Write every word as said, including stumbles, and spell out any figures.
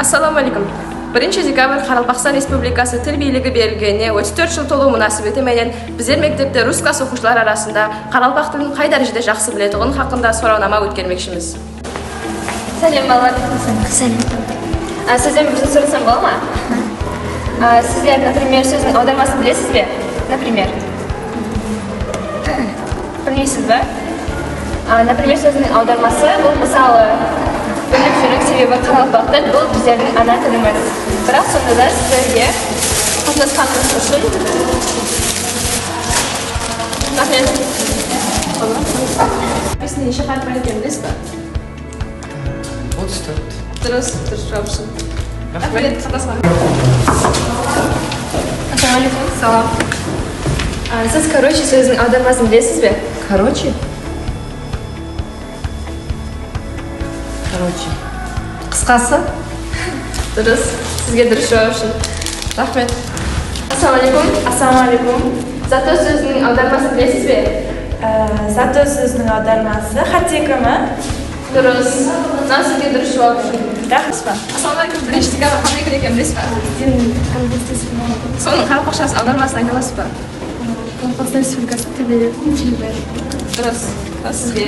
Assalawma áleykum. Birinshi dekabr Qaraqalpaqstan Respublikası til biyligi berilgenine otız tórt jıl tolıwı múnásibeti menen bizler mektepte rus klass oqıwshıları arasında qaraqalpaq tilin qay dárejede jaqsı biletuǵını haqqında sorawnama ótkermekshimiz. Sálem, balalar. Sálem. Á, sizden bir sóz sorasam bola ma? Á, sizler, например, sózdiń awdarmasın bilesiz be? Например. Bilmeysiz be? Á, например, sózdiń awdarması, bul, mısalı, bilip júriń, sebebi qaraqalpaq til, bul bizlerdiń ana tilimiz. Biraq sonda da sizlerge qatnasqanıńız ushın raxmet. Neshe hárip bar ekenin bilesiz be? Otız tórt. Durıs, durıs juwap ushın. Raxmet. Raxmet, qatnasqan. Assalawma áleykum. Salam. Á, siz короче sóziniń awdarmasın bilesiz be? Короче? Короче. Qısqası? Durıs. Sizge durıs juwap ushın raxmet. Assalawma áleykum. Assalawma áleykum. Zato sóziniń awdarmasın bilesiz be? Á, zato sóziniń awdarması hátteki ma? Durıs. Mına sizge durıs juwap. Raxmet. Assalawma áleykum. Birinshi dekabr qanday kún ekenin bilesiz be? Sonıń qaraqalpaqshasın awdarmasın ayta alasız ba? Qaraqalpaqstan Respublikası til biyligi. Durıs. Mına sizge.